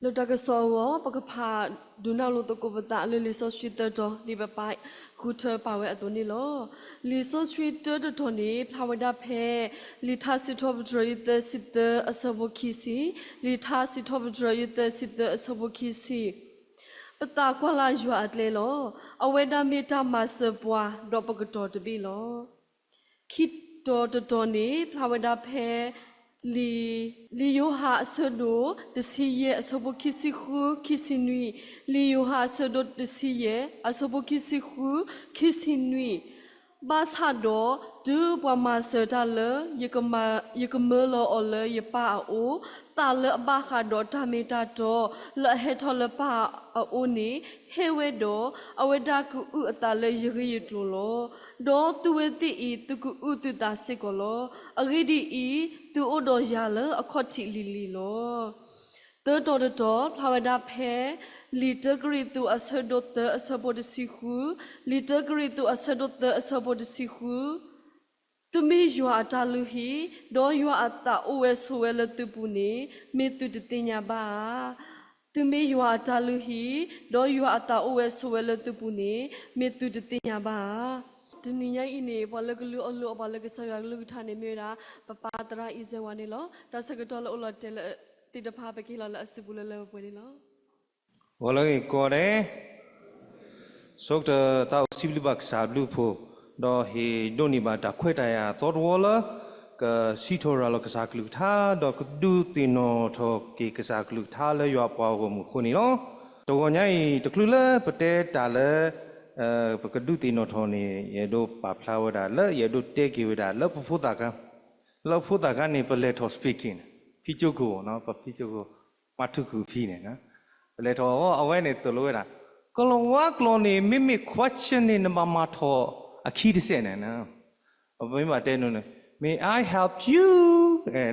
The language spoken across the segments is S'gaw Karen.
လၢတၢ်ကစီၣ်အဂီၢ် ပကဖးဒိကနၣ်လိာ်သကိးပသးလၢလံာ်စီဆှံသၢတီၤ ဒ်ပပာ်ဃုထၢပာ်ဝဲအသိးန့ၣ်လီၤ. လံာ်စီဆှံတၢတတီၤန့ၣ် ဖျါဝဲဒၣ်ဖဲ လံာ်ထါစံးထီၣ်ပတြၢၤ ယသၢဆံသၢအဆၢဖိခံဆံ, လံာ်ထါစံးထီၣ်ပတြၢၤ ယသၢဆံသၢအဆၢဖိခံဆံ ပသးကွၢ်လၢ်ယွၤအကျဲလီၤ. အဝဲဒၣ်မ့ၢ်တၢ်မၤစၢၤပှၤ ဒီးပကတီၤတဘ့ၣ်လီၤ. ခံတီၤတတီၤန့ၣ် ဖျါဝဲဒၣ်ဖဲ လံာ် လံာ်ယိၤဟၣ်အဆၢဒိၣ်တဆံယဲၢ် အဆၢဖိခံဆံဃု ခံဆံနွံ, လံာ်ယိၤဟၣ်အဆၢဒိၣ်တဆံယဲၢ် အဆၢဖိခံဆံဃု ခံဆံနွံ, ဘၣ်ဆၣ်ဒီး တုၤပှၤမၤစၢၤတၢ်လၢ ယကမၢလီၤအီၤလၢယပၢ်အအိၣ်, သးလၢအဘၣ်ဃးဒီးတၢ်မ့ၢ်တၢ်တီ လၢအဟဲထီၣ်လၢပၢ်အအိၣ်န့ၣ် ဟ့ၣ်ဝဲဒီး အဝဲဒၣ်ကအုၣ်အသးလၢယဂ့ၢ်ယကျိၤလီၤ. ဒီးသုဝဲသ့ၣ်အံၤ သုကအုၣ်သုသးစ့ၢ်ကီးလီၤ. အဂ့ၢ်ဒ်အံၤ, သုအိၣ်ဒီးယၤလၢအခီၣ်ထံးလံၤလံၤလီၤ. သၢတီၤတတီၤ ဖျါဝဲဒၣ်ဖဲ လံာ်တၢကရံၣ်သူးအဆၢဒိၣ်သၢအဆၢဖိတဆံဃု, လံာ်တၢကရံၣ်သူးအဆၢဒိၣ်သၢအဆၢဖိတဆံဃု, သုမ့ၢ်ယွၤအတၢ်လုၢ်ဟံၣ်, ဒီးယွၤအသးအိၣ်ဝဲဆိးဝဲလၢသုပူၤန့ၣ် မ့ၢ်သုတသ့ၣ်ညါဘၣ်ဧါ. သုမ့ၢ်ယွၤအတၢ်လုၢ်ဟံၣ်, ဒီးယွၤအသးအိၣ်ဝဲဆိးဝဲလၢသုပူၤန့ၣ် မ့ၢ်သုတသ့ၣ်ညါဘၣ်ဧါ. တနံၤညါအံၤန့ၣ် ပှၤလၢကလုၢ်အီၣ်လုၢ်အီပှၤလၢကစၢ်ယွၤကလုၢ်ကထါန့ၣ်မ့ၢ်ဝဲဒၣ် ပပၢ်သရၣ်အံၤစဲဝါန့ၣ်လီၤ. တၢ်ဆၢကတီၢ်လၢအိၣ်လီၤတဲာ်လၢသ့ၣ်တဖၣ် ပကဟ့ၣ်လီၤလၢအစုပူၤလၢလၢပှဲၤပှဲၤန့ၣ်လီၤ. ဂီၤလၢဂ့ၤကိးဂၤဒဲး, ဆိကတၢၢ်တၢ်အိၣ်စံးဘျုးဘၣ်ကစၢ်အဘျုးအဖှိၣ်, ဒီးဟ့ၣ်ဒိးန့ၢ်ဘၣ်တၢ်ခွဲးတၢ်ယာ်သီတဝီလၢ ကစံးထီၣ်ရၤလီၤကစၢ်ကလုၢ်ကထါ ဒီးကဒုးသ့ၣ်နီၣ်ထီၣ်က့ၤကစၢ်ကလုၢ်ကထါလၢယွၤပှၤဂီၢ်မုၢ်အဃိန့ၣ်လီၤ. တဂီၤညါအံၤ တချုးလၢပတဲတၢ်လၢ ပကဒုးသ့ၣ်နီၣ်ထီၣ်န့ၣ် ယအဲၣ်ဒိးပာ်ဖျါဝဲဒၣ်လၢ ယအဲၣ်ဒိးတဲက့ၤဝဲဒၣ်လၢပဖိသၣ်ခါ, လၢပဖိသၣ်ခါန့ၣ် ပလဲၤထီၣ် speaking ဖံကၠိခိၣ်, ပဖံကၠိခိၣ် မၤထူၣ်ခုၣ်ဖံန့ၣ်, ပလဲၤထီၣ်အဝဲန့ၣ်သိၣ်လိဝဲဒၣ် ကလီၤဝါကျိာ်န့ၣ် မ့မ့ၢ် question န့ၣ် နဘၣ်မၤထီၣ်အခံတစဲးန့ၣ်, ပမ့ၢ်ဘၣ်တဲန့ၣ် May I help you?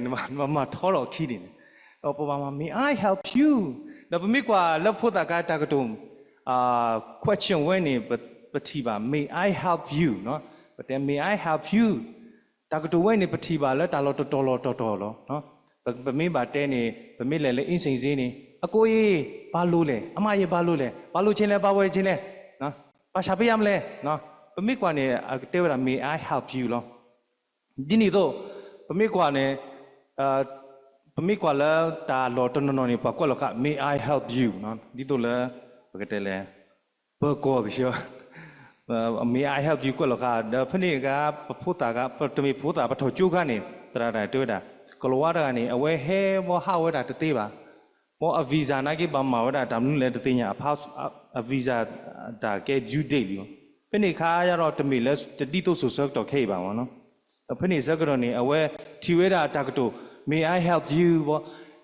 နဘၣ်မၤထီထီၣ်အခံန့ၣ်, ဒီးပဘၣ်မၤ May I help you? ဒီးပမ့ၢ်ကွၢ်လၢဖိသၣ်ခါတၢ်ကတိၤ question ဝဲန့ၣ် ပထံၣ်ဘၣ် May I help you? ပတဲ May I help you? တၢ်ကတိၤဝဲန့ၣ် ပထံၣ်ဘၣ်လၢတၢ်လီၢ်တတီၤလီၤတတီၤလီၤ. ပမ့ၢ်ဘၣ်တဲန့ၣ် ပမ့ၢ်လဲၤလၢ အင်းစိန်ဈေး န့ၣ် အကိုရေ ဘာလို့လဲ, အမရေ ဘာလို့လဲ, ဘာလို့ချင်လဲ, ဘာဝယ်ချင်လဲ, ဘာရှာပေးရမလဲ, ပမ့ၢ်ကွၢ်န့ၣ် အကတဲဝဲဒၣ် May I help you လီၤ. ဒ်န့ၣ်အသိး ပမ့ၢ်ကွၢ်န့ၣ် ပမ့ၢ်ကွၢ်လၢတၢ်လီၢ်တနီၤနီၤန့ၣ် ပှၤကွဲးလီၤဃာ် May I help you? ဒ်သိးလၢ ပကတဲလဲၣ် ပၢၤကီၢ်သ့ၣ်, May I help you? ကွဲးလီၤဃာ် ဒီးဖဲန့ၣ်အခါ ပဖိသၣ်ခါ ပတမ့ၢ်ဖိသၣ် ပထီၣ်ကၠိခါန့ၣ် သရၣ်တဂၤတဲဝဲဒၣ် ကလီၤဝါတဂၤန့ၣ် အဝဲဟဲဘီဟးဝဲဒၣ်တသ့ဘၣ်. ဘီအ visa နာ်က့ ဘၣ်မၤဝဲဒၣ်တၢ်မနုၤလဲၣ်တသ့ၣ်ညါ အ pass အ visa တၢ်ကဲ due date လံ. ဖဲန့ၣ်အခါယါဒီး တမ့ၢ်လၢတဒ်သိးစိၤဆၢကတီၢ်ခဲအံၤဘၣ်မး. ဒီးဖဲန့ၣ်ဆၢကတီၢ်န့ၣ် အဝဲထံၣ်ဝဲဒၣ်တၢ်ကတိၤ May I help you? ဘီ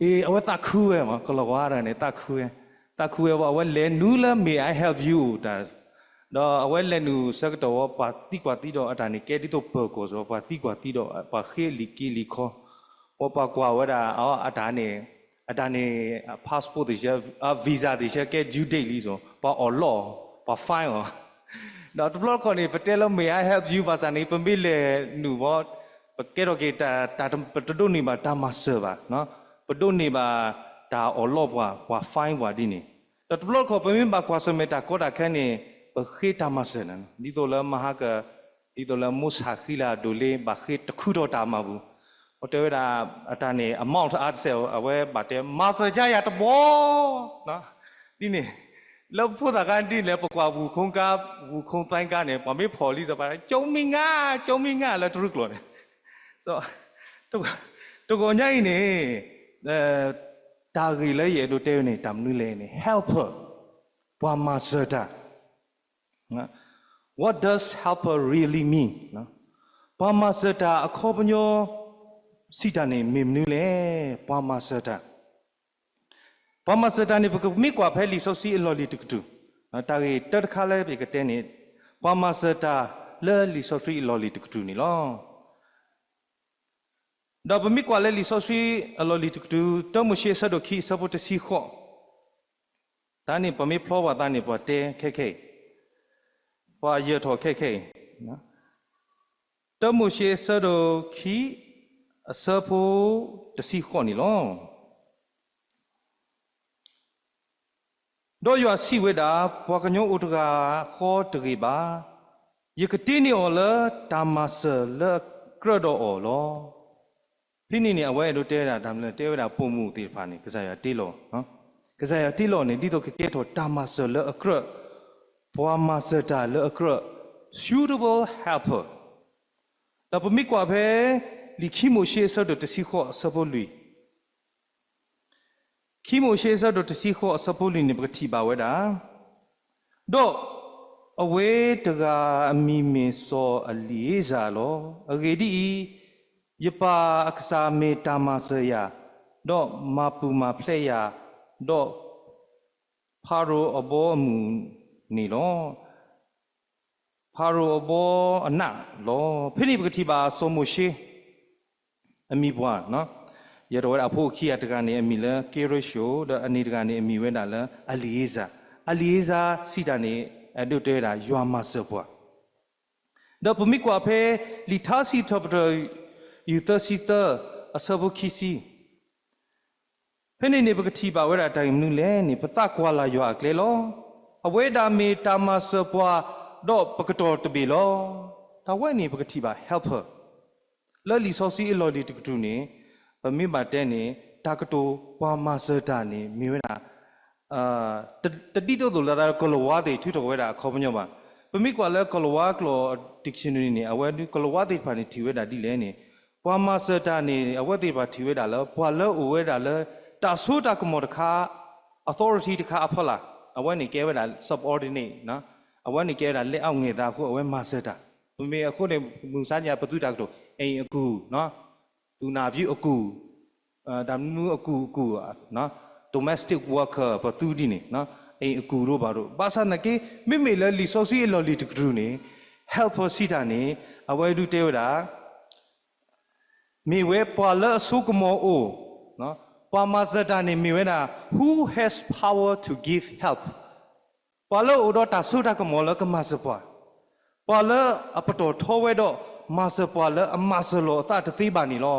အ့ အဝဲသးခုဝဲမး ကလီၤဝါတဂၤန့ၣ် သးခုဝဲ, သးခုဝဲဘီ အဝဲလဲၤနုာ်လၢ May I help you? တၢ် ဒီးအဝဲလဲၤနုာ်ဆၢကတီၢ်ဝဲ ပှၤသံကွၢ်သံဒီးအတၢ်န့ၣ် ကဲဒ်သိးပၢၤကီၢ်စ့ၢ် ပှၤသံကွၢ်သံဒီး ပှၤဃ့လံာ်က့လံာ်ခီ, ဝဲပှၤကွၢ်ဝဲဒၣ် အတၢ်န့ၣ် အတၢ်န့ၣ် passport သ့ၣ်ဆၢ visa သ့ၣ်ဆၢကဲ due date လံစ့ၢ် ပှၤအီၣ်လီၢ် ပှၤ fine အီၤ. ဒီးတဘျီတခီၣ်န့ၣ် ပတဲလၢ May I help you? ဘၣ်ဆၣ်န့ၣ် ပမ့ၢ်လဲၤနုာ်ဘီ ပကဲထီၣ်က့ၤ ပတဒိးန့ၢ်ဘၣ်တၢ်မၤစၢၤဘၣ်, ပဒိးန့ၢ်ဘၣ်တၢ်အီၣ်လီၢ်ပှၤ ပှၤ fine ပှၤဒ်န့ၣ်. ဒီးတဘျီတခီၣ် ပမ့ၢ်ဘၣ်ကွၢ်ဆၢၣ်မဲာ်တၢ်ကီတၢ်ခဲန့ၣ် ပဃ့တၢ်မၤစၢၤန့ၣ် ဒ်သိးလၢမဟါက ဒ်သိးလၢမိၢ်ဆၣ်ဃံလၤဒိၣ်လ့ ဘၣ်ဃ့တခုထီၣ်တၢ်မၤပူၤ, အတဲဝဲဒၣ် အတၢ်န့ၣ် amount အါတစဲး အဝဲဘၣ်တဲ မၤစၢၤယၤတဘီ ဒ်န့ၣ် လၢဖိသၣ်ခါဒ်န့ၣ် ပကွၢ်ဝူၤခိကါ ဝူၤခိသဲကါန့ၣ် ပှၤမ့ၢ်ဖီၣ်လံ ကၠိမံၤငါ ကၠိမံၤငါ လၢတရူးကျိာ်န့ၣ် တဂီၤညါအံၤန့ၣ် တၢ်ဂ့ၢ်လၢယအဲၣ်ဒိးတဲဝဲန့ၣ် တၢ်မနုၤလဲၣ်န့ၣ် helper ပှၤမၤစၢၤတၢ် What does helper really mean? ပှၤမၤစၢၤတၢ်အခီပညီ စံးတၢ်န့ၣ် မ့ၢ်မနုၤလဲၣ်. ပှၤမၤစၢၤတၢ် ပှၤမၤစၢၤတၢ်န့ၣ် ပကမ့ၢ်ကွၢ်ဖဲလံာ်စီဆှံအလီၢ်လံၤတကတြူၢ်, တၢ်ဂ့ၢ်တၢတခါလၢယကတဲန့ၣ် ပှၤမၤစၢၤတၢ်လၢလံာ်စီဆှံအလီၢ်လံၤတကတြူၢ်န့ၣ်လီၤ. ဒီးပမ့ၢ်ကွၢ်လၢလံာ်စီဆှံအလီၢ်လံၤတကတြူၢ် တၢမိၤၡ့အဆၢဒိၣ်ခံအဆၢဖိတဆံဃိး, တၢ်န့ၣ်ပမ့ၢ်ဖျီဘၣ်သးန့ၣ် ပှၤတဲခဲခဲအံၤ, ပှၤယၢၤထီၣ်ခဲခဲအံၤ, တၢမိၤၡ့အဆၢဒိၣ်ခံ အဆၢဖိတဆံဃိးန့ၣ်လီၤ. ဒီးယွၤစံးဝဲဒၣ်, ပှၤကညီအိၣ်တဂၤဃီတဂ့ၤဘၣ်. ယကတ့န့ၢ်အီၤလၢတၢ်မၤစၢၤလၢအကြၢးဒီးအီၤလီၤ. ဖဲန့ၣ်န့ၣ် အဝဲအဲၣ်ဒိးတဲဝဲဒၣ်တၢ်မနုၤလဲၣ်, တဲဝဲဒၣ်ပိာ်မုၣ်သ့ၣ်တဖၣ်န့ၣ် ကစၢ်ယွၤတ့လီၤ, ကစၢ်ယွၤတ့လီၤန့ၣ် ဒ်သိးကကဲထီၣ်တၢ်မၤစၢၤလၢအကြၢး, ပှၤမၤစၢၤတၢ်လၢအကြၢး, suitable helper. ဒီးပမ့ၢ်ကွၢ်ဖဲ လံာ်ခံမိၤၡ့အဆၢဒိၣ်တဆံဃိးအဆၢဖိလွံၢ်, ခံမိၤၡ့အဆၢဒိၣ်တဆံဃိးအဆၢဖိလွံၢ်န့ၣ် ပကထံၣ်ဘၣ်ဝဲဒၣ်, ဒီးအဝဲတဂၤအမံၤမ့ၢ်စီၤအလံၤဧ့စၤလီၤ. အဂ့ၢ်ဒ်အံၤ, ယပၢ်အကစၢ်မ့ၢ်တၢ်မၤစၢၤယၤ, ဒီးမၤပူၤမၤဖျဲးယၤ, ဒီးဖၤရိၤအဘီအမုၢ်န့ၣ်လီၤ. ဖၤရိၤအဘီအနးလီၤ. ဖဲန့ၣ်ပကထံၣ်ဘၣ်စီၤမိၤၡ့ အမံၤပှၢ်, ယဲၢ်ထီၣ်ဝဲဒၣ်အဖိအခံဂၤတဂၤန့ၣ် အမံၤလၢက့ရၡိၣ်, ဒီးအန့ၣ်တဂၤန့ၣ်အမံၤဝဲဒၣ်လၢအလံၤဧ့စၤ, အလံၤဧ့စၤစံးတၢ်န့ၣ် အဲၣ်ဒိးတဲဝဲဒၣ် ယွၤမၤစၢၤပှၤ. ဒီးပမ့ၢ်ကွၢ်ဖဲ လံာ်ထါစံးထီၣ်ပတြၢၤ ယူၢ်သၢဆံသၢ အဆၢဖိခံဆံ ဖဲန့ၣ်န့ၣ် ပကထံၣ်ဘၣ်ဝဲဒၣ်တၢ်ဂ့ၢ်မနုၤလဲၣ်န့ၣ် ပသးကွၢ်လၢ်ယွၤအကျဲလီၤ. အဝဲဒၣ်မ့ၢ်တၢ်မၤစၢၤပှၤ ဒီးပကတီၢ်တဘ့ၣ်လီၤ. တၢ်ဝဲန့ၣ်ပကထံၣ်ဘၣ် helper လၢလံာ်စီဆှံအလီၢ်လံၤတကတြူၢ်န့ၣ် ပမ့ၢ်ဘၣ်တဲန့ၣ် တၢ်ကတိၤပှၤမၤစၢၤတၢ်န့ၣ် မ့ၢ်ဝဲဒၣ် တဒ်သိးသိးလၢကီၤလၤဝါသ့ၣ်ထုးထီၣ်ဝဲဒၣ်အခီပညီဘၣ်. ပမ့ၢ်ကွၢ်လၢကီၤလၤဝါကျိာ် dictionary န့ၣ် အဝဲဒၣ်ကီၤလၤဝါသ့ၣ်တဖၣ်န့ၣ် ထံၣ်ဝဲဒၣ်ဒ်လဲၣ်န့ၣ် ပှၤမၤစၢၤတၢ်န့ၣ် အဝဲသ့ၣ်တဖၣ်ထံၣ်ဝဲဒၣ်လၢ ပှၤလၢအအိၣ်ဝဲဒၣ်လၢ တၢ်စိတၢ်ကမီၤတခါ authority တခါအဖီလာ်, အဝဲန့ၣ်ကဲဝဲဒၣ် subordinate အဝဲန့ၣ်ကဲဝဲဒၣ် လက်အောက်ငယ်သား အဃိ အဝဲမၤစၢၤတၢ်. ပမ့ၢ်အဃိန့ၣ် မုၢ်မဆါညါ ပသုတၢ်ကတိၤ အိမ်အကူ, သူနာပြုအကူ, တၢ်မနုၤအကူအကူ, domestic worker ပသုဒ်န့ၣ် အိမ်အကူ ဒိၣ်ဘၣ်ဒိၣ်. ဘၣ်ဆၣ်သနာ်က့ မ့မ့ၢ်လၢလံာ်စီဆှံအလီၢ်လံၤတကတြူၢ်န့ၣ် helper စံးတၢ်န့ၣ် အဝဲဒုးတဲဝဲဒၣ် မ့ၢ်ဝဲပှၤလၢအစိကမီၤအိၣ်, ပှၤမၤစၢၤတၢ်န့ၣ်မ့ၢ်ဝဲဒၣ် who has power to give help, ပှၤလၢအအိၣ်ဒီးတၢ်စိတၢ်ကမီၤလၢကမၤစၢၤပှၤ, ပှၤလၢအပတီၢ်ထီဝဲဒီးမၤစၢၤပှၤလၢအမၤစၢၤလီၤအသးတသ့ဘၣ်န့ၣ်လီၤ.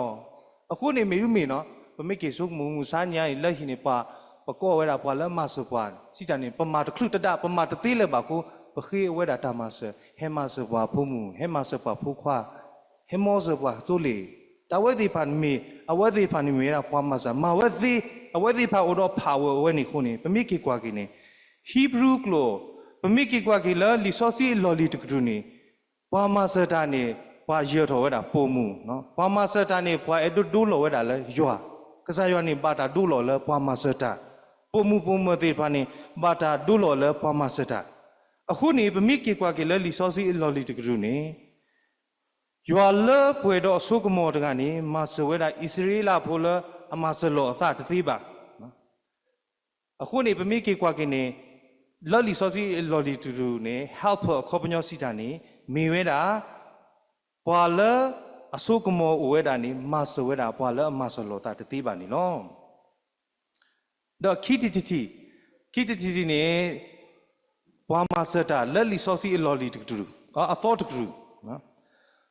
အဃိန့ၣ်မ့ၢ်ဒ်မ့ၢ်နီၤ ပမ့ၢ်က့ၤဆိကမိၣ်မုၢ်မဆါညါအံၤ လၢဟံၣ်န့ၣ် ပှၤ ပကိးဝဲဒၣ်ပှၤလၢမၤစၢၤပှၤ စံးတၢ်န့ၣ် ပမၤတချုးတဒၣ် ပမၤတသ့လၢၤဘၣ်အဃိ ပဃ့အဝဲဒၣ်တၢ်မၤစၢၤ ဟဲမၤစၢၤပှၤဖိမုၣ် ဟဲမၤစၢၤပှၤဖိခွါ ဟဲမၤစၢၤပှၤသိလ့ၣ်, တၢ်ဝဲသ့ၣ်တဖၣ်မ့ၢ် အဝဲသ့ၣ်တဖၣ်န့ၣ်မ့ၢ်ဝဲဒၣ်ပှၤမၤစၢၤ မၤဝဲသ့, အဝဲသ့ၣ်တဖၣ်အိၣ်ဒီး power အဝဲန့ၣ်အဃိန့ၣ် ပမ့ၢ်က့ၤကွၢ်က့ၤန့ၣ် Hebrew ကျိာ် ပမ့ၢ်က့ၤကွၢ်က့ၤလၢလံာ်စီဆှံအလီၢ်လံၤတကတြူၢ်န့ၣ် ပှၤမၤစၢၤတၢ်န့ၣ် ပှၤယၢၤထီၣ်ဝဲဒၣ်ပိာ်မုၣ်, ပှၤမၤစၢၤတၢ်န့ၣ် ပှၤအဲၣ်ဒိးဒိလီၤဝဲဒၣ်လၢယွၤ, ကစၢ်ယွၤန့ၣ် ဘၣ်တၢ်ဒိလီၤလၢပှၤမၤစၢၤတၢ်, ပိာ်မုၣ်ပိာ်မၢၤသ့ၣ်တဖၣ်န့ၣ် ဘၣ်တၢ်ဒိလီၤလၢပှၤမၤစၢၤတၢ်. အဃိန့ၣ် ပမ့ၢ်က့ၤကွၢ်က့ၤလၢလံာ်စီဆှံအလီၢ်လံၤတကတြူၢ်န့ၣ် ယွၤလၢပှဲၤဒီးအစိကမီၤတဂၤန့ၣ် မၤစၢၤဝဲဒၣ်အံၣ်စရ့လးဖိလၢအမၤစၢၤလီၤအသးတသ့ဘၣ်. အဃိန့ၣ် ပမ့ၢ်က့ၤကွၢ်က့ၤန့ၣ် လၢလံာ်စီဆှံအလီၢ်လံၤတကတြူၢ်န့ၣ် helper အခီပညီစံးတၢ်န့ၣ် မ့ၢ်ဝဲဒၣ် ပှၤလၢအစိကမီၤအိၣ်ဝဲဒၣ်န့ၣ် မၤစၢၤဝဲဒၣ်ပှၤလၢအမၤစၢၤလီၤသးတသ့ဘၣ်န့ၣ်လီၤ. ဒီးခံထံၣ်တထံၣ်, ခံထံၣ်တထံၣ်န့ၣ် ပှၤမၤစၢၤတၢ်လၢလံာ်စီဆှံအလီၢ်လံၤတကတြူၢ်, အသီတကတြူၢ်,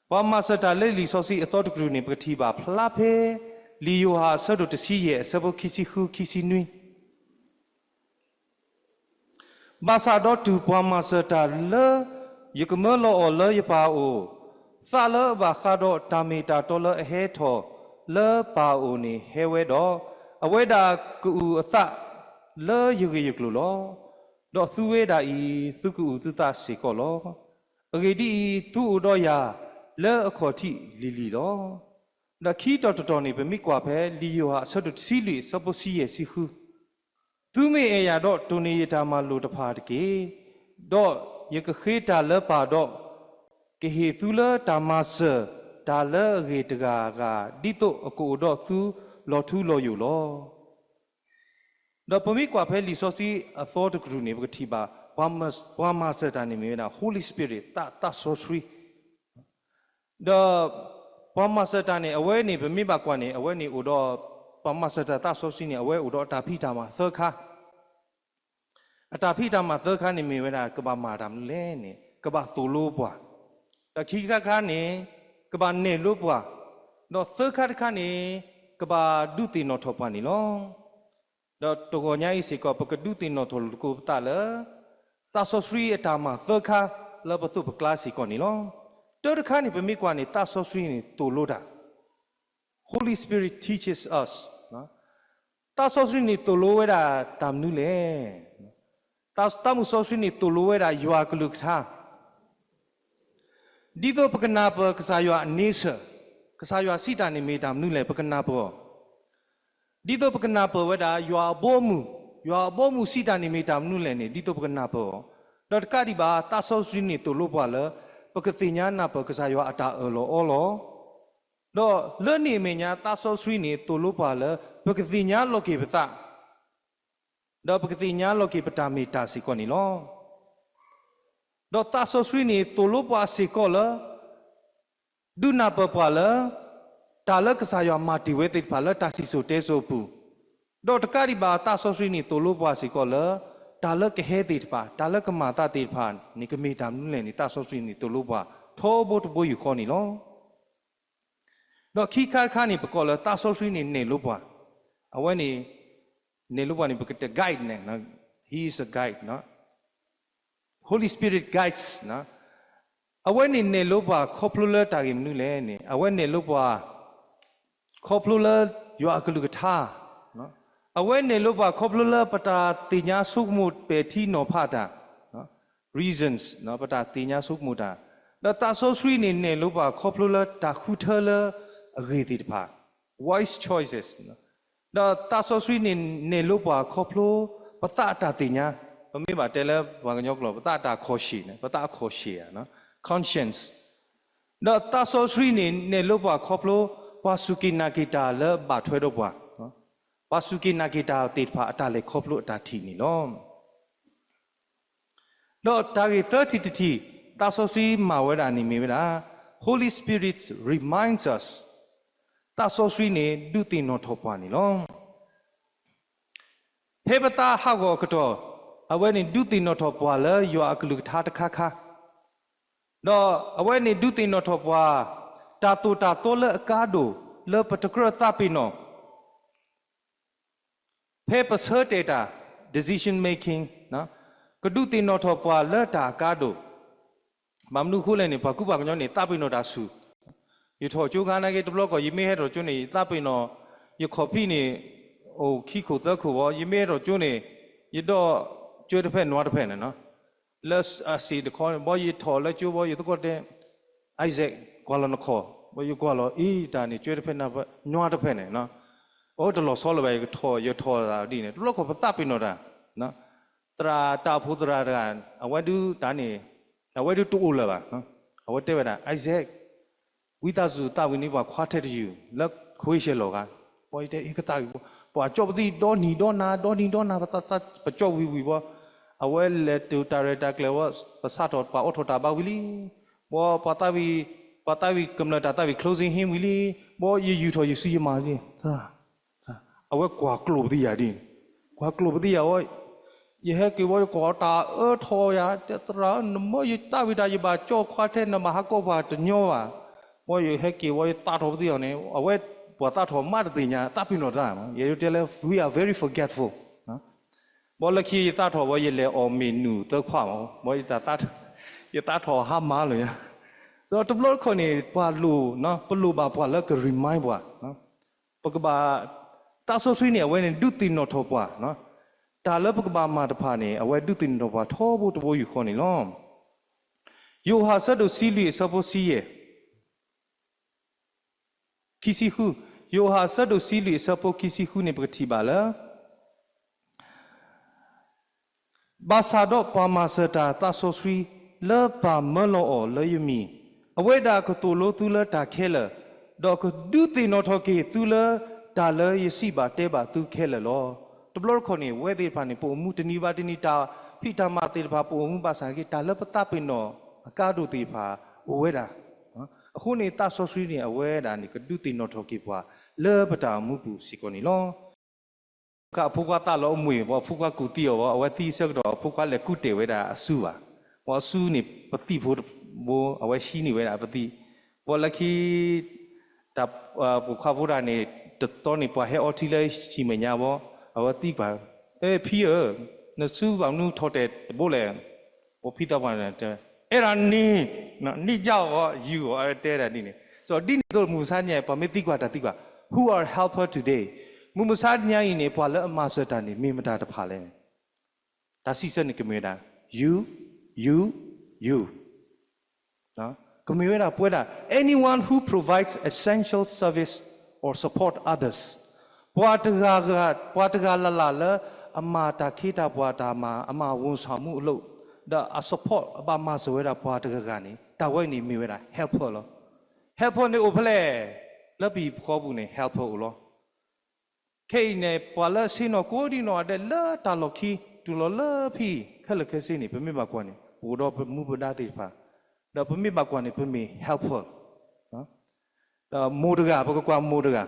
ပှၤမၤစၢၤတၢ်လၢလံာ်စီဆှံအသီတကတြူၢ်န့ၣ် ပကထံၣ်ဘၣ်ဖျါဖဲ လံာ်ယိၤဟၣ်အဆၢဒိၣ်တဆံယဲၢ် အဆၢဖိခံဆံဃု ခံဆံနွံ ဘၣ်ဆၣ်ဒီးတုၤပှၤမၤစၢၤတၢ်လၢယကမၢလီၤအီၤလၢယပၢ်အအိၣ်, သးလၢအဘၣ်ဃးဒီးတၢ်မ့ၢ်တၢ်တီလၢအဟဲထီၣ်လၢပၢ်အအိၣ်န့ၣ်ဟဲဝဲဒီး, အဝဲဒၣ်ကအုၣ်အသးလၢယဂ့ၢ်ယကျိၤလီၤ. ဒီးသုဝဲဒၣ်အံၤ သုကအုၣ်သုသးစ့ၢ်ကီးလီၤ. အဂ့ၢ်ဒ်အံၤ, သုအိၣ်ဒီးယၤလၢအခီၣ်ထံးလံၤလံၤလီၤ. ဒီးခံတီၤတတီၤန့ၣ် ပမ့ၢ်ကွၢ်ဖဲလံာ်ယိၤဟၣ်အဆၢဒိၣ်တဆံလွံၢ် အဆၢဖိတဆံယဲၢ် တဆံဃု သုမ့ၢ်အဲၣ်ယၤဒီး တိၢ်န့ၢ်ယတၢ်မၤလိာ်တဖၣ်တက့ၢ်. ဒီးယကဃ့တၢ်လၢပၢ်ဒီး, ကဟ့ၣ်သုလၢတၢ်မၤစၢၤတၢ်လၢအဂ့ၤတဂၤဂၤ ဒ်သိးအကအိၣ်ဒီးသုလီၤထူလီၤယိာ်လီၤ. ဒီးပမ့ၢ်ကွၢ်ဖဲလံာ်စီဆှံအသီတကတြူၢ်န့ၣ် ပကထံၣ်ဘၣ် ပှၤမၤစၢၤတၢ်န့ၣ်မ့ၢ်ဝဲဒၣ် Holy Spirit သးစီဆှံ ဒီးပှၤမၤစၢၤတၢ်န့ၣ် အဝဲန့ၣ် ပမ့ၢ်ဘၣ်ကွၢ်န့ၣ် အဝဲန့ၣ်အိၣ်ဒီး ပှၤမၤစၢၤတၢ်သးစီဆှံန့ၣ် အဝဲအိၣ်ဒီးအတၢ်ဖံးတၢ်မၤသၢခါ, အတၢ်ဖံးတၢ်မၤသၢခါန့ၣ်မ့ၢ်ဝဲဒၣ် ကဘၣ်မၤတၢ်မနုၤလဲၣ်န့ၣ် ကဘၣ်သိၣ်လိပှၤ, ဒီးခံခါတခါန့ၣ် ကဘၣ်နဲၣ်လိပှၤ, ဒီးသၢခါတခါန့ၣ် ကဘၣ်ဒုးသ့ၣ်နီၣ်ထီၣ်ပှၤန့ၣ်လီၤ. ဒီးတဂီၤညါအံၤစ့ၢ်ကီး ပကဒုးသ့ၣ်နီၣ်ထီၣ်လိာ်သကိးပသးလၢ သးစီဆှံအတၢ်မၤသၢခါလၢပသိးပကျါစ့ၢ်ကီးန့ၣ်လီၤ. တၢတခါန့ၣ် ပမ့ၢ်ကွၢ်န့ၣ် သးစီဆှံန့ၣ်သိၣ်လိတၢ် Holy Spirit teaches us. သးစီဆှံန့ၣ်သိၣ်လိဝဲဒၣ်တၢ်မနုၤလဲၣ်. သးမုၢ်စီဆှံန့ၣ် သိၣ်လိဝဲဒၣ်ယွၤအကလုၢ်ကထါ ဒ်သိးပကနၢ်ပၢၢ်ကစၢ်ယွၤအ nature, ကစၢ်ယွၤစံးတၢ်န့ၣ်မ့ၢ်တၢ်မနုၤလဲၣ် ပကနၢ်ပၢၢ်အီၤ, ဒ်သိးပကနၢ်ပၢၢ်ဝဲဒၣ် ယွၤအဘီအမုၢ်, ယွၤအဘီအမုၢ်စံးတၢ်န့ၣ်မ့ၢ်တၢ်မနုၤလဲၣ်န့ၣ် ဒ်သိးပကနၢ်ပၢၢ်အီၤ, ဒီးတကးဒံးဘၣ် သးစီဆှံန့ၣ်သိၣ်လိပှၤလၢ ပကသ့ၣ်ညါနၢ်ပၢၢ်ကစၢ်ယွၤအတၢ်အၢၣ်လီၤအီလီၤ, ဒီးလၢန့ၣ်အမဲာ်ညါ သးစီဆှံန့ၣ်သိၣ်လိပှၤလၢ ပကသ့ၣ်ညါလီၤက့ၤပသး ဒီးပကသ့ၣ်ညါလီၤက့ၤပတၢ်မ့ၢ်တၢ်စ့ၢ်ကီးန့ၣ်လီၤ. ဒီးသးစီဆှံန့ၣ်သိၣ်လိပှၤစ့ၢ်ကီးလၢ ဒုးနၢ်ပၢၢ်ပှၤလၢ တၢ်လၢကစၢ်ယွၤမၤတ့ၢ်ဝဲသ့ၣ်တဖၣ်လၢတၢ်စံၣ်စိၤတဲစိၤအပူၤ, ဒီးတကးဒံးဘၣ် သးစီဆှံန့ၣ်သိၣ်လိပှၤစ့ၢ်ကီးလၢ တၢ်လၢကဟဲသ့ၣ်တဖၣ် တၢ်လၢကမၤသးသ့ၣ်တဖၣ်န့ၣ် ကမ့ၢ်တၢ်မနုၤလဲၣ်န့ၣ် သးစီဆှံန့ၣ်သိၣ်လိပှၤထီဘိတဘိယူၢ်ဃီန့ၣ်လီၤ. ဒီးခံခါတခါန့ၣ် ပကိးလၢသးစီဆှံန့ၣ်နဲၣ်လိပှၤ, အဝဲန့ၣ် နဲၣ်လိပှၤန့ၣ် ပကတဲ guide န့ၣ်, he is a guide, Holy Spirit guides. အဝဲန့ၣ်နဲၣ်လိပှၤခီဖျိလၢတၢ်ဂ့ၢ်မနုၤလဲၣ်န့ၣ် အဝဲနဲၣ်လိပှၤ ခီဖျိလၢယွၤအကလုၢ်ကထါ, အဝဲနဲၣ်လိပှၤခီဖျိလၢပတၢ်သ့ၣ်ညါဆိကမိၣ်ပဲာ်ထံနီၤဖးတၢ်, reasons, ပတၢ်သ့ၣ်ညါဆိကမိၣ်တၢ်, ဒီးသးစီဆှံန့ၣ် နဲၣ်လိပှၤခီဖျိလၢတၢ်ဃုထၢလၢအဂ့ၢ်သ့ၣ်တဖၣ်, wise choices, ဒီးသးစီဆှံန့ၣ်နဲၣ်လိပှၤခီဖျိ ပသးအတၢ်သ့ၣ်ညါ, ပမ့ၢ်ဘၣ်တဲလၢပှၤကညီကျိာ် ပသးအတၢ်ခီၣ်ရှ့ၣ်န့ၣ်, ပသးအခီၣ်ရှ့ၣ်ဧါ, conscience, ဒီးသးစီဆှံန့ၣ်နဲၣ်လိပှၤခီဖျိ ပှၤစူၢ်က့ၤနာ်က့ၤတၢ်လၢဘၣ်ထွဲဒီးပှၤ, ပှၤစူၢ်က့ၤနာ်က့ၤတၢ်သ့ၣ်တဖၣ်အတၢ်လဲၤခီဖျိအတၢ်ထံၣ်န့ၣ်လီၤ. ဒီးတၢ်ဂ့ၢ်သၢထံၣ်တထံၣ် သးစီဆှံမၤဝဲဒၣ်န့ၣ်မ့ၢ်ဝဲဒၣ် Holy Spirit reminds us, သးစီဆှံန့ၣ်ဒုးသ့ၣ်နီၣ်ထီၣ်ပှၤန့ၣ်လီၤ. ဖဲပသးဟးဂီၤအကတီၢ် အဝဲန့ၣ်ဒုးသ့ၣ်နီၣ်ထီၣ်ပှၤလၢယွၤအကလုၢ်ကထါတခါခါ, ဒီးအဝဲန့ၣ်ဒုးသ့ၣ်နီၣ်ထီၣ်ပှၤ တၢ်သိၣ်တၢ်သီလၢအကါဒိၣ် လၢပတကြၢးသးပ့ၤနီၣ် ဖဲပဆၢတဲာ်တၢ် decision making, ကဒုးသ့ၣ်နီၣ်ထီၣ်ပှၤလၢတၢ်အကါဒိၣ်, ဘၣ်မနုၤအဃိလဲၣ်န့ၣ် ပှၤကူပှၤကညီန့ၣ် သးပ့ၤနီၣ်တၢ်ဆူၣ်, ယထီၣ်ကၠိခါနာ်က့တဘျီကီၢ် ယမ့ၢ်ဟဲထီၣ်ကၠိန့ၣ် ယသးပ့ၤနီၣ်, ယခီၣ်ဖံးန့ၣ် အိၣ်ခံခိၣ်သၢခိၣ်ဘီ ယမ့ၢ်ဟဲထီၣ်ကၠိန့ၣ် ယဒီၣ်ကၠွဲတဖျၢၣ်နွါတဖျၢၣ်န့ၣ် လၢအစ့ၣ်တခီန့ၣ် ဘီယထီၣ်လၢကၠိဘီ ယသကိးတဲ Isaac ကွၢ်လီၤနခီၣ်, ဘီယကွၢ်လီၤ အံၤတၢ်န့ၣ် ကၠွဲတဖျၢၣ်နွါတဖျၢၣ်န့ၣ်, အိၣ်တလီၤဆီလၢၤဘၣ် ယကထီၣ် ယထီၣ်သးဒ်န့ၣ် တဘျီကီၢ်ပသးပ့ၤနီၣ်တၢ်, သရၣ်တၢ်အိၣ်ဖှိၣ်သရၣ်တဂၤ အဝဲဒုးတၢ်န့ၣ် အဝဲဒုးတအိၣ်လၢၤဘၣ်, အဝဲတဲဝဲဒၣ် Isaac ဝံသးစူၤသးဝံၤန့ၢ်ပှၤခွါထဲတယုၢ် လၢ Croatia လီၤဂၤ, ဘီယတဲအံၤကသးဝံၤ ပှၤကၠီၣ်ပသံၣ်ဒီနံၤဒီနၤ ဒီနံၤဒီနၤ ပသးပကၠီၣ်ဝံၤဝံၤဘီ, အဝဲလဲၤတုၤတၢ်ရဲၣ်တၢ်ကျဲၤဝဲ ပစးထီၣ်ပှၤအိးထီၣ်တၢ်ဘါဝံၤလံ, ဘီပှၤသးဝံၤ ပှၤသးဝံၤကမျၢၢ်တၢ်သးဝံၤ closing hymn ဝံၤလံ, ဘီယယူာ်ထီၣ်ယစုယမၤလံ အဝဲကွၢ်ကျိၣ်ပသံယၤဒ်န့ၣ်, ကွၢ်ကျိၣ်ပသံယၤဝဲ, ယဟဲက့ၤဝဲ ယကွၢ်တၢ်အၢထီၣ်ယၤ တဲသရၣ် နမၢယတၢ်ဝံၤတၢ် ယဘၣ်ကၠီၣ်ခွါထဲ နဘၣ်ဟးကိးပှၤတညီဘၣ်, ဘီယဟဲက့ၤဝဲ ယသးထီၣ်ပသံအီၤန့ၣ် အဝဲပှၤသးထီၣ်မးတသ့ၣ်ညါ သးပ့ၤနီၣ်တၢ်, ယတဲလၢ we are very forgetful. ဘီလၢခံယသးထီၣ်ဘီ ယလဲၤအီၣ်မ့ၢ်နုာ်သၢခွါမး, ဘီ ယသးထီၣ်ဟါမၢ်လၢၤညါ, ဒီးတဘျီတခီၣ်န့ၣ် ပှၤလိၣ် ပလိၣ်ဘၣ်ပှၤလၢက remind ပှၤ, ပကဘၣ် သးစီဆှံန့ၣ် အဝဲန့ၣ်ဒုးသ့ၣ်နီၣ်ထီၣ်ပှၤ, တၢ်လၢပကဘၣ်မၤတဖၣ်န့ၣ် အဝဲဒုးသ့ၣ်နီၣ်ထီၣ်ပှၤထီဘိတဘိယူၢ်ဃီန့ၣ်လီၤ. ယိၤဟၣ်ဆၢဒိၣ်ဆံလွံၢ်အဆၢဖိဆံယဲၢ် ခံဆံဃု, ယိၤဟၣ်အဆၢဒိၣ်ဆံလွံၢ်အဆၢဖိခံဆံဃုန့ၣ် ပကထံၣ်ဘၣ်လၢ ဘၣ်ဆၣ်ဒီးပှၤမၤစၢၤတၢ်သးစီဆှံ လၢပၢ်မၢလီၤအီၤလၢယမံၤ, အဝဲဒၣ်ကသိၣ်လိသုလၢတၢ်ခဲလၢာ်, ဒီးကဒုးသ့ၣ်နီၣ်ထီၣ်က့ၤသုလၢတၢ်လၢယစံးဘၣ်တဲဘၣ်သုခဲလၢာ်လီၤ. တဘျီတခီၣ်န့ၣ် အဝဲသ့ၣ်တဖၣ်န့ၣ် ပအိၣ်မူတနံၤဘၣ်တနံၤ တၢ်ဖံးတၢ်မၤသ့ၣ်တဖၣ် ပအိၣ်မူဘၣ်ဆၣ်က့ တၢ်လၢပသးပ့ၤနီၣ်အကါဒိၣ်သ့ၣ်တဖၣ်အိၣ်ဝဲဒၣ် အဃိန့ၣ် သးစီဆှံန့ၣ် အဝဲဒၣ်န့ၣ် ကဒုးသ့ၣ်နီၣ်ထီၣ်က့ၤပှၤ လၢပတၢ်အိၣ်မူပူၤစ့ၢ်ကီးန့ၣ်လီၤ. အဖိခွါသးလီၤအမွ့ၢ် ဘီအဖိခွါကူၣ်သံအီၤဘီ အဝဲသံဆၢကတီၢ် အဖိခွါလဲၤကူၣ်တဲာ်ဝဲဒၣ်အစုဘၣ်. ဘီအစုန့ၣ် ပသံၣ်ဖိတဘိ အဝဲဟံးန့ၢ်ဝဲဒၣ်ပသံၣ်. ဘီလၢခံ တၢ် ပိာ်ခွါဖိတဂၤန့ၣ် တသီန့ၣ် ပှၤဟဲအီထံလၢဟံၣ်မဲာ်ညါဘီ အဝဲသံကွၢ်, အဲ ဖံဧၢ, နစုဘၣ်မနုၤထီၣ်တဲာ်တဘိလဲၣ်. ပှၤဖံသးပှၢ်န့ၣ်တဲ, အဲၣ်ဒိးနံၤ, နံၤကၢ်အီၤ ယူၢ်အီၤ တဲဒၣ်ဒ်န့ၣ်. ဒ်န့ၣ်အသိး မုၢ်မဆါတနံၤအံၤ ပှၤမ့ၢ်သံကွၢ်တၢ်သံကွၢ်, Who are helper today? မုၢ်မဆါတနံၤအံၤန့ၣ် ပှၤလၢအမၤစၢၤတၢ်န့ၣ် မ့ၢ်မတၤတဖၣ်လဲၣ်. တၢ်စံးဆၢန့ၣ်ကမ့ၢ်ဝဲဒၣ် you, you, you. ကမ့ၢ်ဝဲဒၣ်ပဝဲဒၣ် anyone who provides essential service or support others. ပှၤတဂၤဂၤ, ပှၤတဂၤလၢ်လၢ်လၢအမၤတၢ်ခ့တၢ်ပှၤတၢ်မၤ အမၤဝန်ဆောင်မှုအလုပ်, ဒီးအ support အဘၣ်မၤစၢၤဝဲဒၣ်ပှၤတဂၤဂၤန့ၣ် တၢ်ဝဲန့ၣ်မ့ၢ်ဝဲဒၣ် helper လီၤ. Helper န့ၣ်အိၣ်ဖဲလဲၣ်, လၢပဟံၣ်ပဃီပူၤန့ၣ် helper အိၣ်လီၤ. ခဲအံၤန့ၣ် ပှၤလၢဆ့ၣ်နီၤကိးဒံနီၢ်ဂၤဒဲးလၢတၢ်လီၢ်ခံ တုၤလီၤလၢဖဲအံၤ ခဲလၢာ်ခဲဆ့န့ၣ် ပမ့ၢ်ဘၣ်ကွၢ်န့ၣ် ပအိၣ်ဒီးပမူပဒါသ့ၣ်တဖၣ်, ဒီးပမ့ၢ်ဘၣ်ကွၢ်န့ၣ် ပမ့ၢ် helper လီၤ. ဒီးမိၢ်တဂၤ ပကကွၢ်မိၢ်တဂၤ,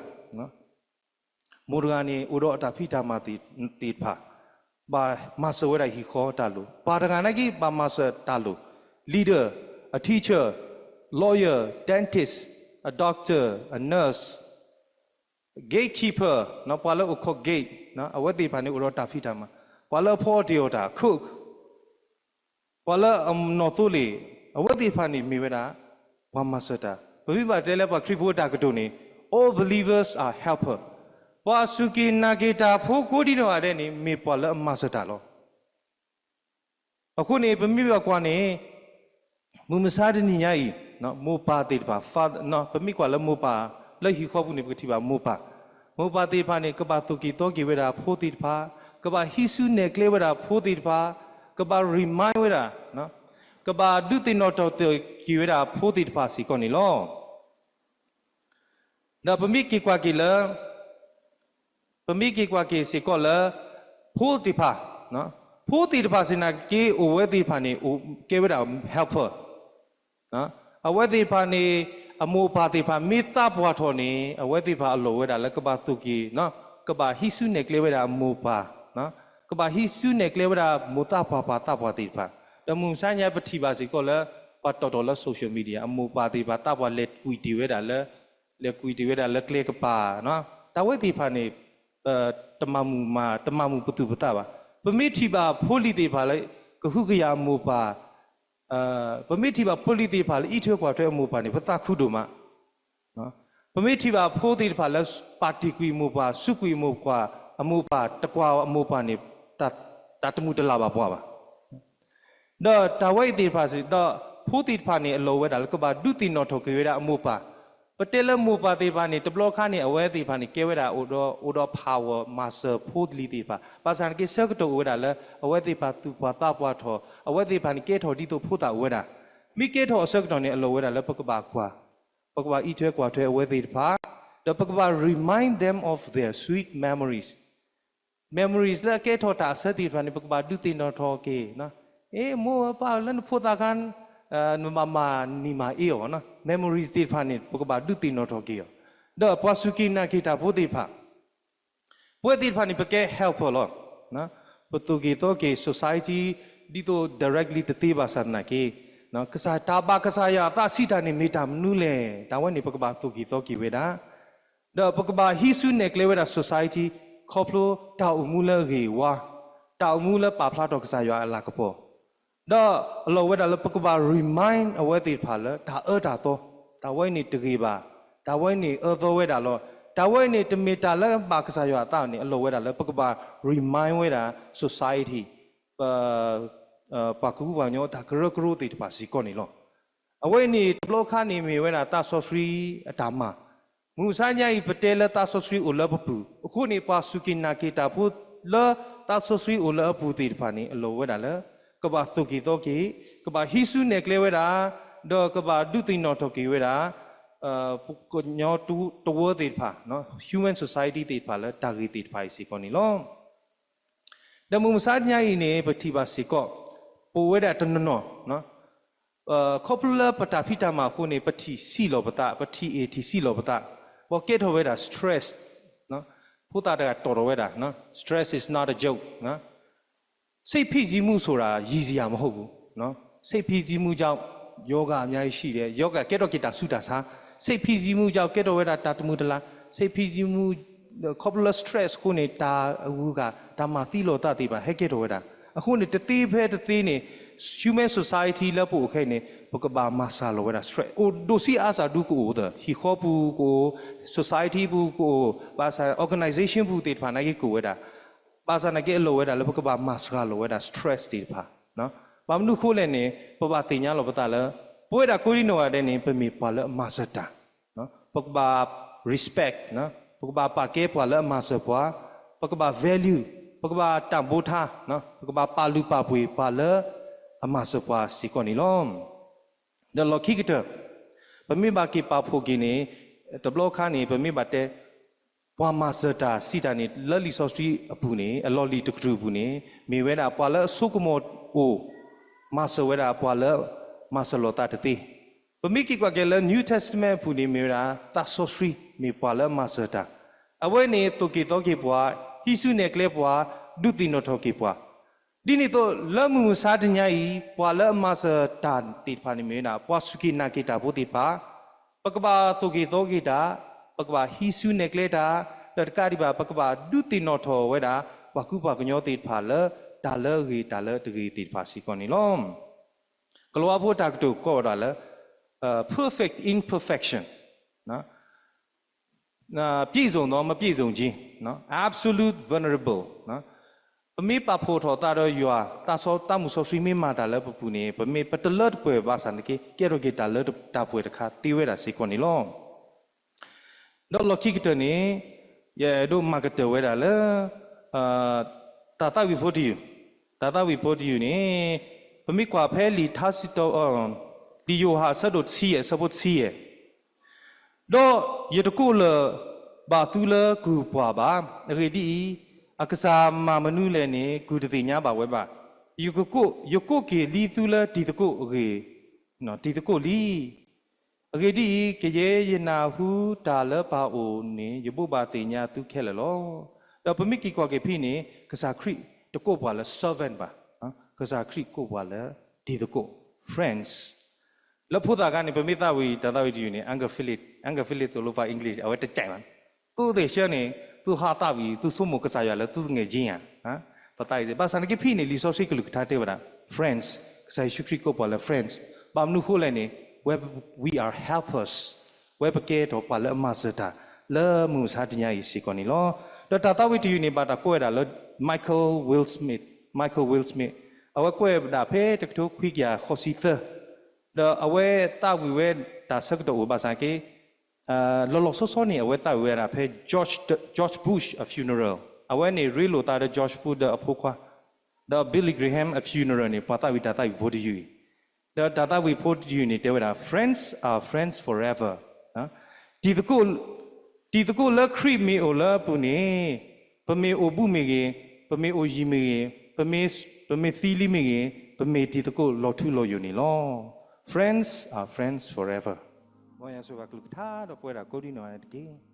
မိၢ်တဂၤန့ၣ် အိၣ်ဒီးအတၢ်ဖံးတၢ်မၤသ့ၣ်တဖၣ်, ဘၣ်မၤစၢၤဝဲဒၣ်ဟံၣ်ဃီတၢ်လိၣ်, ပှၤတဂၤနာ်က့ ဘၣ်မၤစၢၤတၢ်လိၣ်, leader, a teacher, lawyer, dentist, a doctor, a nurse, gatekeeper, ပှၤလၢအိၣ်ခိး gate, အဝဲသ့ၣ်တဖၣ်န့ၣ် အိၣ်ဒီးတၢ်ဖံးတၢ်မၤ, ပှၤလၢအဖီအီၣ်တ့ၢ်အီၣ်တၢ် cook, ပှၤလၢအနီၣ်သိလ့ၣ်, အဝဲသ့ၣ်တဖၣ်န့ၣ်မ့ၢ်ဝဲဒၣ် ပှၤမၤစၢၤတၢ်, ပမ့ၢ်ဘၣ်တဲလၢပှၤခရံာ်ဖိတၢ်ကတိၤန့ၣ် all believers are helper, ပှၤစူၢ်က့ၤနာ်က့ၤတၢ်ဖိကိးဒံနီၢ်ဂၤဒဲးန့ၣ် မ့ၢ်ပှၤလၢအမၤစၢၤတၢ်လီၤ. အဃိန့ၣ် ပမ့ၢ်ဘၣ်ကွၢ်န့ၣ် မုၢ်မဆါတနံၤညါအံၤ, မိၢ်ပၢ်သ့ၣ်တဖၣ်, ပမ့ၢ်ကွၢ်လၢမိၢ်ပၢ်, လၢဟံၣ်ဃီပူၤန့ၣ် ပကထံၣ်ဘၣ်မိၢ်ပၢ်, မိၢ်ပၢ်သ့ၣ်တဖၣ်န့ၣ် ကဘၣ်သိၣ်က့ၤသီက့ၤဝဲဒၣ်ဖိသ့ၣ်တဖၣ်, ကဘၣ်ဟံးစုနဲၣ်ကျဲဝဲဒၣ်ဖိသ့ၣ်တဖၣ်, ကဘၣ် remind ဝဲဒၣ်, ကဘၣ်ဒုးသ့ၣ်နီၣ်ထီၣ်က့ၤဝဲဒၣ်ဖိသ့ၣ်တဖၣ်စ့ၢ်ကီးန့ၣ်လီၤ. ဒီးပမ့ၢ်က့ၤကွၢ်က့ၤလၢ ပမ့ၢ်က့ၤကွၢ်က့ၤစ့ၢ်ကီးလၢ ဖိသ့ၣ်တဖၣ်, ဖိသ့ၣ်တဖၣ်စ့ၢ်နာ်က့ အိၣ်ဝဲသ့ၣ်တဖၣ်န့ၣ် ကဲဝဲဒၣ် helper, အဝဲသ့ၣ်တဖၣ်န့ၣ် အမိၢ်ပၢ်သ့ၣ်တဖၣ်မ့ၢ်သးပှၢ်ထီၣ်န့ၣ် အဝဲသ့ၣ်တဖၣ်အလီၢ်ဝဲဒၣ်လၢကဘၣ်သိၣ်က့ၤ, ကဘၣ်ဟံးစုနဲၣ်ကျဲဝဲဒၣ်အမိၢ်ပၢ်, ကဘၣ်ဟံးစုနဲၣ်ကျဲဝဲဒၣ်မိၢ်သးပှၢ်ပၢ်သးပှၢ်သ့ၣ်တဖၣ်, ဒီးမုၢ်မဆါညါပထံၣ်ဘၣ်စ့ၢ်ကီးလၢ ပှၤတီၣ်ထီၣ်လၢ social media အမိၢ်ပၢ်သ့ၣ်တဖၣ်သးပှၢ်လဲၤကွံာ်တ့ၢ်ဝဲဒၣ်လၢ လဲၤကွံာ်တ့ၢ်ဝဲဒၣ်လၢကျဲကပၤ, တၢ်ဝဲသ့ၣ်တဖၣ်န့ၣ် တမၤမုာ်မၤ, တမၤမုာ်ပသူၣ်ပသးဘၣ်. ပမ့ၢ်ထံၣ်ဘၣ်ဖိလံၤသ့ၣ်တဖၣ်လၢ ကဟုကယာ်အမိၢ်ပၢ်, ပမ့ၢ်ထံၣ်ဘၣ်ဖိလံၤသ့ၣ်တဖၣ်လၢအံးထွဲကွၢ်ထွဲအမိၢ်ပၢ်န့ၣ် ပသးခုဒိၣ်မး. ပမ့ၢ်ထံၣ်ဘၣ်ဖိသ့ၣ်တဖၣ်လၢ ပာ်တ့ၢ်ကွံာ်အမိၢ်ပၢ်, စူးကွံာ်အမိၢ်ပၢ်, အမိၢ်ပၢ်, တကွၢ်အမိၢ်ပၢ်န့ၣ် တၢ်တမုာ်တလၤဘၣ်ပှၤဘၣ်. ဒီးတၢ်ဝဲအံၤသ့ၣ်တဖၣ်စ့ၢ်, ဒီးဖိသ့ၣ်တဖၣ်န့ၣ် အလီၢ်ဝဲဒၣ်လၢကဘၣ်ဒုးသ့ၣ်နီၣ်ထီၣ်က့ၤဝဲဒၣ်အမိၢ်ပၢ်. ပတဲလၢမိၢ်ပၢ်သ့ၣ်တဖၣ်န့ၣ် တဘျီခါန့ၣ် အဝဲသ့ၣ်တဖၣ်န့ၣ် ကဲဝဲဒၣ်အိၣ်ဒီး, အိၣ်ဒီး power မၤစၢၤဖိလံၤသ့ၣ်တဖၣ်. ဘၣ်ဆၣ်န့ၣ်က့ ဆၢကတီၢ်အိၣ်ဝဲဒၣ်လၢ အဝဲသ့ၣ်တဖၣ်သူၣ်ပှၢ်သးပှၢ်ထီၣ်, အဝဲသ့ၣ်တဖၣ်န့ၣ် ကဲထီၣ်ဒ်သိးဖိသၣ်အိၣ်ဝဲဒၣ်. မ့ၢ်ကဲထီၣ်အဆၢကတီၢ်န့ၣ် အလီၢ်ဝဲဒၣ်လၢပကဘၣ်ကွၢ်, ပကဘၣ်အံးထွဲကွၢ်ထွဲအဝဲသ့ၣ်တဖၣ်, ဒီးပကဘၣ် remind them of their sweet memories. memories လၢအကဲထီၣ်တၢ်အဆၢသ့ၣ်တဖၣ်န့ၣ် ပကဘၣ်ဒုးသ့ၣ်နီၣ်ထီၣ်က့ၤ. အ့ မိၢ်ပၢ်လၢနဖိသၣ်ခါ နဘၣ်မၤနံၤမၤအ့အီၤ, memories သ့ၣ်တဖၣ်န့ၣ် ပကဘၣ်ဒုးသ့ၣ်နီၣ်ထီၣ်က့ၤအီၤ. ဒီးပှၤစူၢ်က့ၤနာ်က့ၤတၢ်ဖိသ့ၣ်တဖၣ်, ပဝဲသ့ၣ်တဖၣ်န့ၣ် ပကဲ helper လီၤ. ပသိၣ်က့ၤသီက့ၤ society ဒ်သိး directly တသ့ဘၣ်ဆၣ်သနာ်က့, ကစၢ်တၢ်ဘၣ်ကစၢ်ယွၤအသးစံးတၢ်န့ၣ် မ့ၢ်တၢ်မနုၤလဲၣ်. တၢ်ဝဲန့ၣ် ပကဘၣ်သိၣ်က့ၤသီက့ၤဝဲဒၣ် ဒီးပကဘၣ်ဟံးစုနဲၣ်ကျဲဝဲဒၣ် society ခီဖျိတၢ်အိၣ်မူလၢအဂ့ၤအဝါ, တၢ်အိၣ်မူလၢပာ်ဖျါထီၣ်ကစၢ်ယွၤအလၤကပီၤ, ဒီးအလီၢ်ဝဲဒၣ်လၢပကဘၣ် remind အဝဲသ့ၣ်တဖၣ်လၢတၢ်အၢတၢ်သီ, တၢ်ဝဲန့ၣ်တဂ့ၤဘၣ်, တၢ်ဝဲန့ၣ်အၢသီဝဲဒၣ်လီၤ, တၢ်ဝဲန့ၣ်တမ့ၢ်တၢ်လၢဘၣ်ကစၢ်ယွၤအသးန့ၣ် အလီၢ်ဝဲဒၣ်လၢပကဘၣ် remind ဝဲဒၣ် society ပှၤကဟုကညီၤတၢ်ကရၢကရိသ့ၣ်တဖၣ်စ့ၢ်ကီးန့ၣ်လီၤ. အဝဲန့ၣ်တဘျီခါန့ၣ် မ့ၢ်ဝဲဒၣ်သးစီဆှံအတၢ်မၤ. မုၢ်မဆါညါအံၤ ပတဲလၢသးစီဆှံအိၣ်လၢပပူၤ, အဃိန့ၣ် ပှၤစူၢ်က့ၤနာ်က့ၤတၢ်ဖိလၢသးစီဆှံအိၣ်လၢအပူၤသ့ၣ်တဖၣ်န့ၣ် အလီၢ်ဝဲဒၣ်လၢ ကဘၣ်သိၣ်က့ၤသီက့ၤ, ကဘၣ်ဟံးစုနဲၣ်ကျဲဝဲဒၣ်, ဒီးကဘၣ်ဒုးသ့ၣ်နီၣ်ထီၣ်က့ၤဝဲဒၣ် ပှၤကညီတဝၢသ့ၣ်တဖၣ်, human society သ့ၣ်တဖၣ်လၢတၢ်ဂ့ၤသ့ၣ်တဖၣ်အံၤစ့ၢ်ကီးန့ၣ်လီၤ. ဒီးမုၢ်မဆါတနံၤအံၤန့ၣ် ပထံၣ်ဘၣ်စ့ၢ်ကီး, ပဝဲဒၣ်တနီၤနီၤ, ခီဖျိလၢပတၢ်ဖံးတၢ်မၤအဃိန့ၣ် ပထံၣ်ဆံးလီၤပသး, ပထံၣ်အ့ၣ်ထံၣ်ဆံးလီၤပသး, ပကဲထီၣ်ဝဲဒၣ် stress, ဖိသၣ်တဂၤတီၣ်ထီၣ်ဝဲဒၣ်, stress is not a joke. စိတ်ဖိစီးမှုဆိုတာ ရေစရာမဟုတ်ဘူး. စိတ်ဖိစီးမှုကြောင့် ရောဂါအများကြီးရှိတယ်. ရောဂါ ကဲထီၣ်က့ၤတၢ်ဆူးတၢ်ဆါ, စိတ်ဖိစီးမှုကြောင့် ကဲထီၣ်ဝဲဒၣ်တၢ်တမုာ်တလၤ, စိတ်ဖိစီးမှု ခီဖျိလၢ stress အဃိန့ၣ် တၢ်အဂုၤအဂၤ တၢ်မၤသံလီၤသးသ့ၣ်တဖၣ် ဟဲကဲထီၣ်ဝဲဒၣ်. အဃိန့ၣ် တသ့ဖဲတသ့န့ၣ် human society လၢပအိၣ်ခဲအံၤန့ၣ် ပကဘၣ်မၤစှၤလီၤဝဲဒၣ် stress. အိၣ်ဒိးဆံးအါစၢ်ဒုကအိၣ်သ့ ဟံၣ်ဃီပူၤကအိၣ်, society ပူၤကအိၣ်, ဘၣ်ဆၣ် organization ပူၤသ့ၣ်တဖၣ်နာ်က့ကအိၣ်ဝဲဒၣ်. ဘၣ်ဆၣ်နာ်က့အလီၢ်ဝဲဒၣ်လၢ ပကဘၣ်မၤစှၤလီၤဝဲဒၣ် stress သ့ၣ်တဖၣ်. ဘၣ်မနုၤအဃိလဲၣ်န့ၣ် ပဘၣ်သ့ၣ်ညါလီၤပသးလၢ ပဝဲဒၣ်ကိးဒံနီၢ်ဂၤဒဲးန့ၣ် ပမ့ၢ်ပှၤလၢအမၤစၢၤတၢ်, ပကဘၣ် respect, ပကဘၣ်ပာ်ကဲပှၤလၢအမၤစၢၤပှၤ, ပကဘၣ် value, ပကဘၣ်တၢ်ဘိးထါ, ပကဘၣ်ပာ်လုၢ်ပာ်ပှ့ၤပှၤလၢအမၤစၢၤပှၤစ့ၢ်ကီးန့ၣ်လီၤ. ဒီးလီၢ်ခံကတၢၢ် ပမ့ၢ်ဘၣ်က့ၤပာ်ဖှိၣ်က့ၤန့ၣ် တဘျီခါန့ၣ် ပမ့ၢ်ဘၣ်တဲ ပှၤမၤစၢၤတၢ်စံးတၢ်န့ၣ် လၢလံာ်စီဆှံအပူၤန့ၣ် အလီၢ်လံၤတကတြူၢ်အပူၤန့ၣ် မ့ၢ်ဝဲဒၣ်ပှၤလၢအဆိကမိၣ်အိၣ် မၤစၢၤဝဲဒၣ်ပှၤလၢမၤစၢၤလိာ်သးတသ့. ပမ့ၢ်က့ၤကွၢ်က့ၤလၢ New Testament အပူၤန့ၣ် မ့ၢ်ဝဲဒၣ်သးစီဆှံ မ့ၢ်ပှၤလၢအမၤစၢၤတၢ်. အဝဲန့ၣ်သိၣ်က့ၤသီက့ၤပှၤ, ဟံးစုနဲၣ်ကျဲပှၤ, ဒုးသ့ၣ်နီၣ်ထီၣ်က့ၤပှၤ ဒ်န့ၣ်အသိး လၢမုၢ်မဆါတနံၤအံၤ ပှၤလၢအမၤစၢၤတၢ်သ့ၣ်တဖၣ်န့ၣ်မ့ၢ်ဝဲဒၣ် ပှၤစူၢ်က့ၤနာ်က့ၤတၢ်ဖိသ့ၣ်တဖၣ်, ပကဘၣ်သိၣ်က့ၤသီက့ၤတၢ်, ပကဘၣ်ဟံးစုနဲၣ်ကျဲတၢ်, ဒီးတကးဒံးဘၣ် ပကဘၣ်ဒုးသ့ၣ်နီၣ်ထီၣ်ဝဲဒၣ် ပှၤကူပှၤကညီသ့ၣ်တဖၣ်လၢ တၢ်လၢအဂ့ၤတၢ်လၢတဂ့ၤသ့ၣ်တဖၣ်စ့ၢ်ကီးန့ၣ်လီၤ. ကလံးဝါဖိတၢ်ကတိၤကိးဝဲဒၣ်လၢ perfect imperfection, ပြည့်စုံသော မပြည့်စုံခြင်း, absolute vulnerable. ပမ့ၢ်ပာ်ဖှိၣ်ထီၣ်သးဒီးယွၤ သးစီ သးမုၢ်စီဆှံမ့ၢ်မၤတၢ်လၢပပူၤန့ၣ် ပမ့ၢ်ပတလၢတပှဲၤဘၣ်ဆၣ်နာ်က့ ကဲထီၣ်က့ၤတၢ်လၢတပှဲၤတခါသ့ဝဲဒၣ်စ့ၢ်ကီးန့ၣ်လီၤ. ဒီးလီၢ်ခံကတၢၢ်န့ၣ် ယအဲၣ်ဒိးမၤကတၢၢ်ဝဲဒၣ်လၢ တၢ်သးဝံၣ်ဖိတယုၢ်, တၢ်သးဝံၣ်ဖိတယုၢ်န့ၣ် ပမ့ၢ်ကွၢ်ဖဲလံာ်ထါစံးထီၣ် လံာ်ယိၤဟၣ်အဆၢဒိၣ်တဆံယဲၢ် အဆၢဖိတဆံယဲၢ် ဒီးယတကိးလၢၤဘၣ်သုလၢကုၢ်ပှၢ်ဘၣ်. အဂ့ၢ်ဒ်အံၤ, အကစၢ်မၤမနုၤလဲၣ်န့ၣ် ကုၢ်တသ့ၣ်ညါဘၣ်ဝဲဘၣ်. ယကိးက့ၤလံသုလၢတံၤသကိးအဂ့ၢ်, တံၤသကိးလံ. အဂ့ၢ်ဒ်အံၤ, ကယဲၢ်ယနၢ်ဟူတၢ်လၢပၢ်အအိၣ်န့ၣ် ယဘိးဘၣ်သ့ၣ်ညါသုခဲလၢာ်လီၤ. ဒီးပမ့ၢ်က့ၤကွၢ်က့ၤဖဲန့ၣ် ကစၢ်ခရံာ်တကိးပှၤလၢ servant ဘၣ်. ကစၢ်ခရံာ်ကိးပှၤလၢတံၤသကိး friends. လၢဖိသၣ်အခါန့ၣ် ပမ့ၢ်သးဝံၣ်တၢ်သးဝံၣ်တယုၢ်န့ၣ် Uncle Philip, Uncle Philip သိၣ်လိပှၤ English အဝဲတကဲဘၣ်. သုသ့ၣ်ဆၢန့ၣ် သုဟးသးဝံၣ် သုဆိကမိၣ်ကစၢ်ယွၤလၢသုသငယ်ချင်းဧါ. ပသးဝံၣ်စ့ၢ် ဘၣ်ဆၣ်နာ်က့ဖဲန့ၣ် လံာ်စီဆှံကလုၢ်ကထါတဲဝဲဒၣ် friends, ကစၢ်ယ့ၣ်ၡူးခရံာ်ကိးပှၤလၢ friends. ဘၣ်မနုၤအဃိလဲၣ်န့ၣ် ဝဲ we are helpers, ဝဲပကဲထီၣ်ပှၤလၢအမၤစၢၤတၢ် လၢမုၢ်မဆါတနံၤအံၤစ့ၢ်ကီးန့ၣ်လီၤ. ဒီးတၢ်သးဝံၣ်တယုၢ်န့ၣ် ဘၣ်တၢ်ကိးဝဲဒၣ်လၢ Michael Will Smith, Michael Will Smith, အဝဲကွဲးဝဲဒၣ်ဖဲတကထိခွံကယၤဃိးဆံသၢ, ဒီးအဝဲသးဝံၣ်ဝဲတၢ်ဆၢကတီၢ်အိၣ်ဘၣ်ဆၣ်က့ လီၤလီၤဆီဆီန့ၣ် အဝဲသးဝံၣ်ဝဲဒၣ်ဖဲ George, George Bush အ funeral, အဝဲန့ၣ်ရ့လိာ်သးဒီး George Bush ဒီးအဖိခွါ, ဒီး Billy Graham အ funeral န့ၣ် ပှၤသးဝံၣ်တၢ်သးဝံၣ်ဖိတယုၢ်အံၤ, ဒီးတၢ်သးဝံၣ်ဖိတယုၢ်န့ၣ် တဲဝဲဒၣ် friends are friends forever. တံၤသကိး, တံၤသကိးလၢခရံာ်မ့ၢ်အိၣ်လၢအပူၤန့ၣ် ပမ့ၢ်အိၣ်ဘူးမ့ၢ်ဂ့ၤ, ပမ့ၢ်အိၣ်ယံၤမ့ၢ်ဂ့ၤ, ပမ့ၢ်, ပမ့ၢ်သံလံမ့ၢ်ဂ့ၤ, ပမ့ၢ်တံၤသကိးလီၤထူလီၤယိာ်န့ၣ်လီၤ. Friends are friends forever. မ်ယွၤဆိၣ်ဂ့ၤကလုၢ်ကထါဒီးပဝဲဒၣ်ကိးဒံနီၢ်ဂၤဒဲးတက့ၢ်.